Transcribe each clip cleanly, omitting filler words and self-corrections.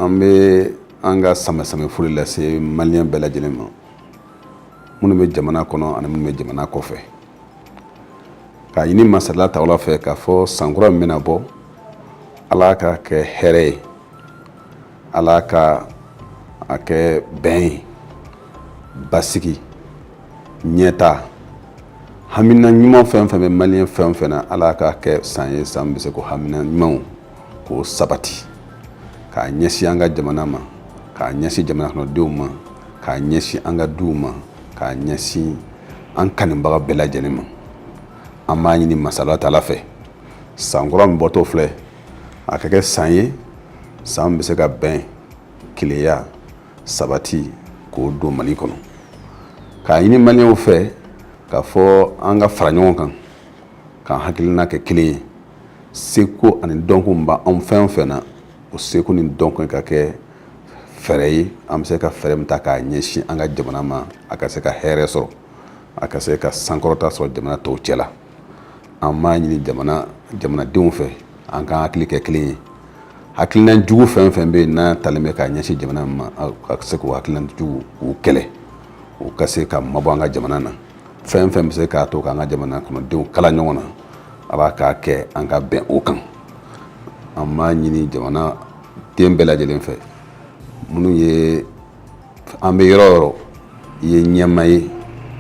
An bɛ an ka sama foli lase maliyɛn bɛɛ lajɛlen ma, minnu bɛ jamana kɔnɔ ani minnu bɛ jamana kɔfɛ, k'a ɲini masala ta fɛ k'a fɔ sankura min bɛna bɔ, Ala ka kɛ hɛrɛ ye, Ala ka a kɛ bɛn ye, basigi, ɲɛta, hamina ɲuman fɛn fɛn bɛ maliyɛn fɛn fɛn na, Ala ka kɛ san ye, san bɛ se ko hamina ɲumanw k'o sabati, k'a ɲɛsin an ka jamana ma, k'a ɲɛsin jamana kɔnɔdenw ma, k'a ɲɛsin an ka duw ma, k'a ɲɛsin an kanubaga bɛɛ lajɛlen ma. An b'a ɲini masala ta fɛ, sankura min bɔtɔ filɛ, a ka kɛ san ye, san bɛ se ka bɛn, kelenya, sabati k'o don Mali kɔnɔ. K'a ɲini maliyɛnw fɛ k'a fɔ an ka fara ɲɔgɔn kan, k'an hakilina kɛ kelen ye. Seko ani dɔnko min b'anw fɛn o fɛn na, o seko ni dɔnko ka kɛ fɛɛrɛ ye, an bɛ se ka fɛɛrɛ min ta k'a ɲɛsin an ka jamana ma, a ka se ka hɛrɛ sɔrɔ, a ka se ka sankɔrɔta sɔrɔ jamana tɔw cɛ la. An b'a ɲini jamanadenw fɛ, an ka hakili kɛ kelen ye. Hakilina jugu fɛn fɛn bɛ yen n'a talen bɛ k'a ɲɛsin jamana ma, ka se k'o hakilina jugu k'u kɛlɛ, o ka se ka mabɔ an ka jamana na. Fɛn fɛn bɛ se k'a to k'an ka jamana kɔnɔdenw kala ɲɔgɔn na, Ala k'a kɛ an ka bɛn o kan. An b'a ɲini jamana den bɛɛ lajɛlen fɛ, minnu ye an bɛ yɔrɔ o yɔrɔ, i ye ɲɛma ye,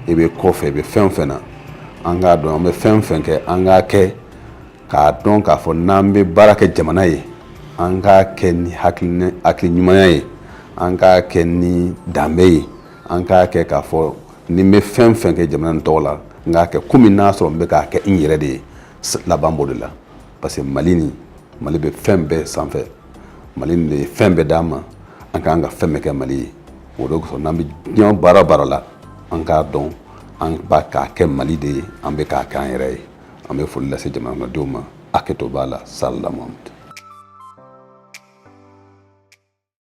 i bɛ kɔfɛ, i bɛ fɛn o fɛn na, an k'a dɔn an bɛ fɛn fɛn kɛ, an k'a kɛ k'a dɔn k'a fɔ n'an bɛ baara kɛ jamana ye, an k'a kɛ ni hakili ɲumanya ye, an k'a kɛ ni danbe ye, an k'a kɛ k'a fɔ ni n bɛ fɛn fɛn kɛ jamana in tɔgɔ la, n k'a kɛ komi n'a sɔrɔ n bɛ k'a kɛ n yɛrɛ de ye. Laban b'o de la, parce que Mali nin, Mali bɛ fɛn bɛɛ sanfɛ, Mali nin de ye fɛn bɛɛ d'an ma, an k'an ka fɛn bɛɛ kɛ Mali ye. O de kosɔn, n'an bɛ diɲɛ baara o baara la, an k'a dɔn an b'a k'a kɛ Mali de ye, an bɛ k'a kɛ an yɛrɛ ye. An bɛ foli lase jamana kɔnɔdenw ma. Hakɛto b'a la. Salala Muhamadu.